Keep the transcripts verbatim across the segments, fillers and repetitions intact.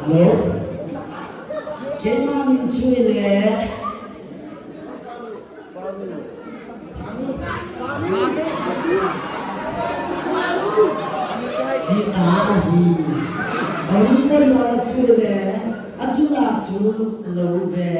Hello? Keima min chu ahile. Sita ahi. Aum ko la chu ahile. Achu la chu lou ve.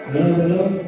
Hello, hello.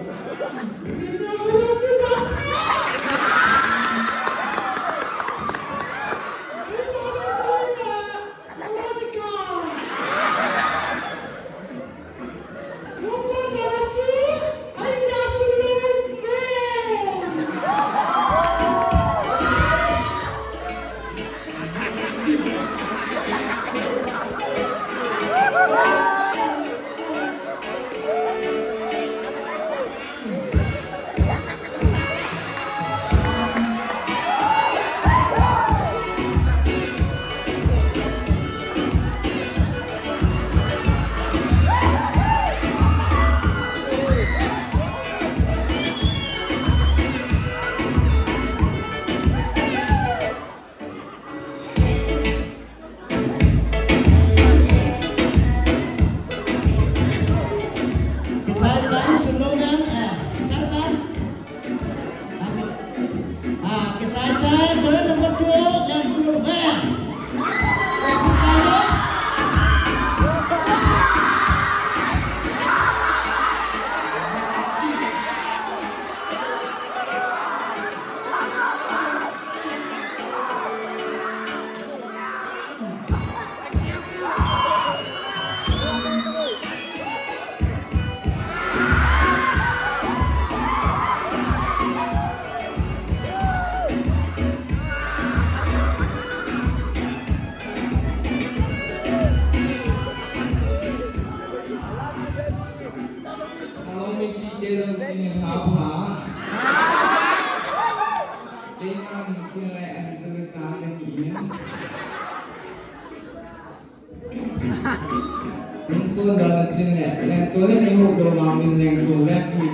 Hello, Mickey, Jay, Johnson, and Papa. Jay, Mom, Jay, and Jay, Jay, Jay. Lengtol dan a chin le, lengtol le ni mu do ma min lengtol le ni.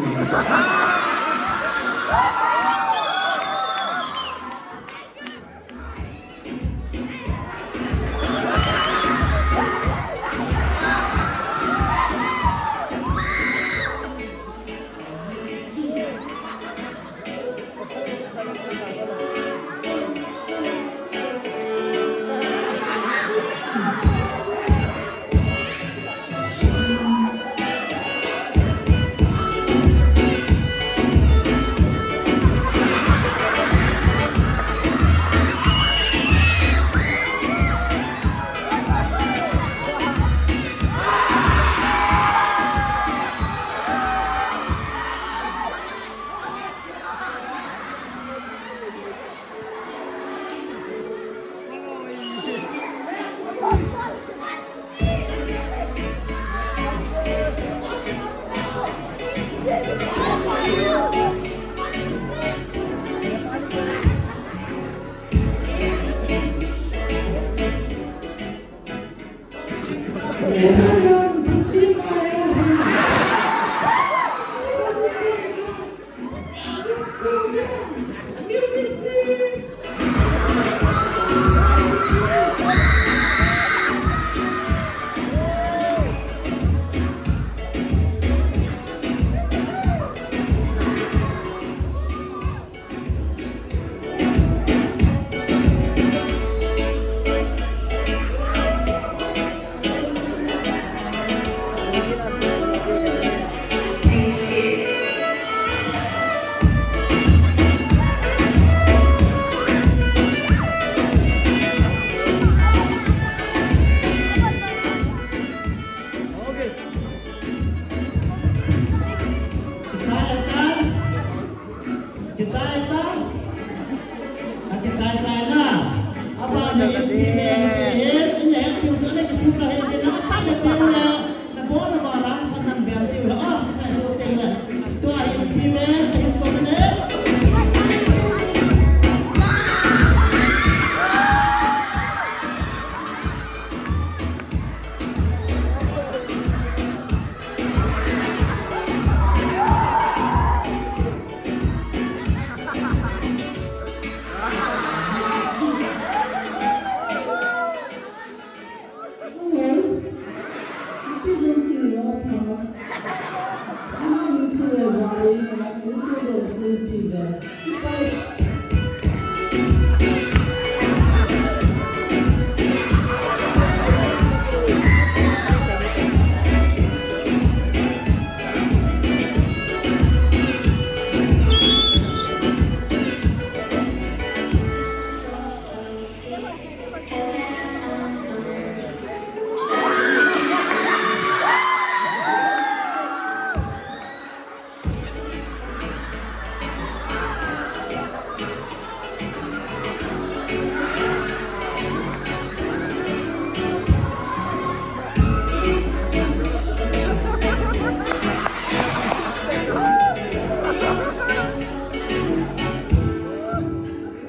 Kichai ta. Akichai ta na. Aba ni pi me ni pi he, in he tiu chu na kisu ka he na sa le tiu le. Na bo na ba ram kan nan bel tiu le. Ah, kichai so tiu le. Tua hi pi me, ka hin ko ne.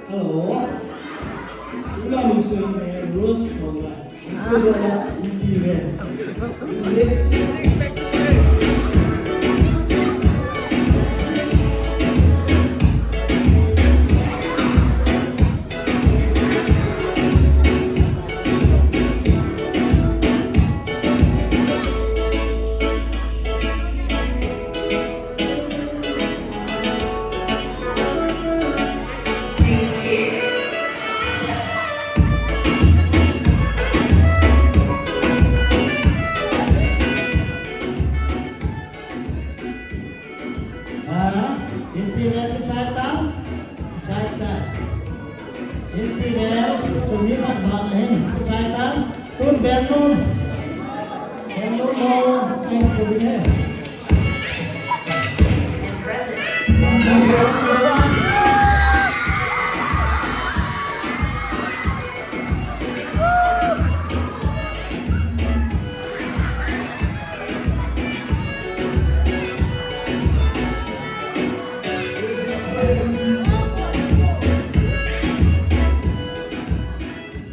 Hello. Ula musuin ne Rose Konga. Ha? Inpi vel kichai tam? Kichai tam. Inpi vel, chumi khat bang ahin, kichai tam? Tun bel nom. Bel nom mo, eh, tu bel he.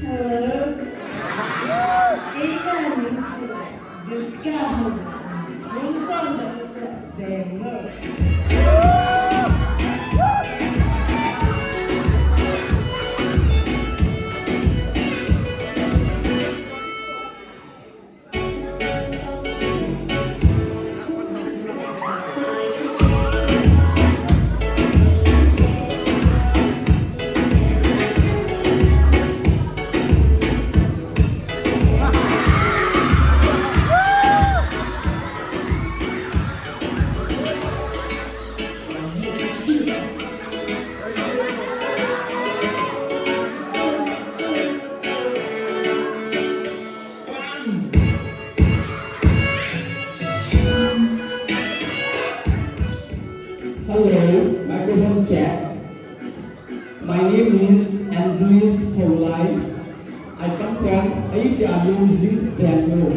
Hello. Amen. Ai pia music piano.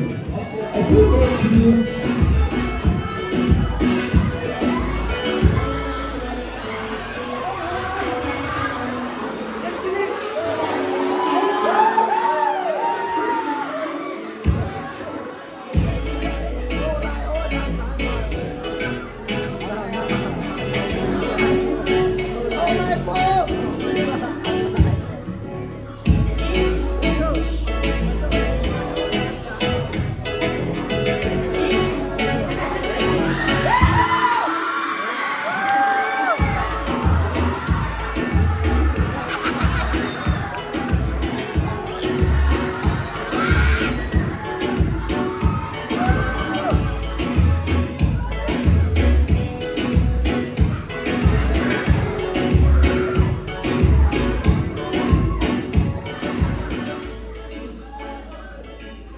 Ai pia music.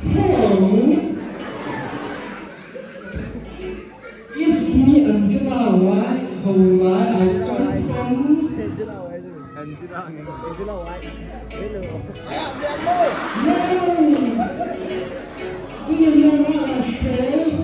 Hello. It's me, Angela White. How may I come from? Angela, Angela White. Hello. Hello. Do you know what I say?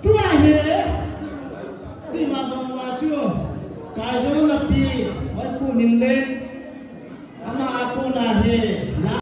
Tua hi, tima bang uva chu, Kaijo Lapi, Hoipu Minlen, ama a kona hi,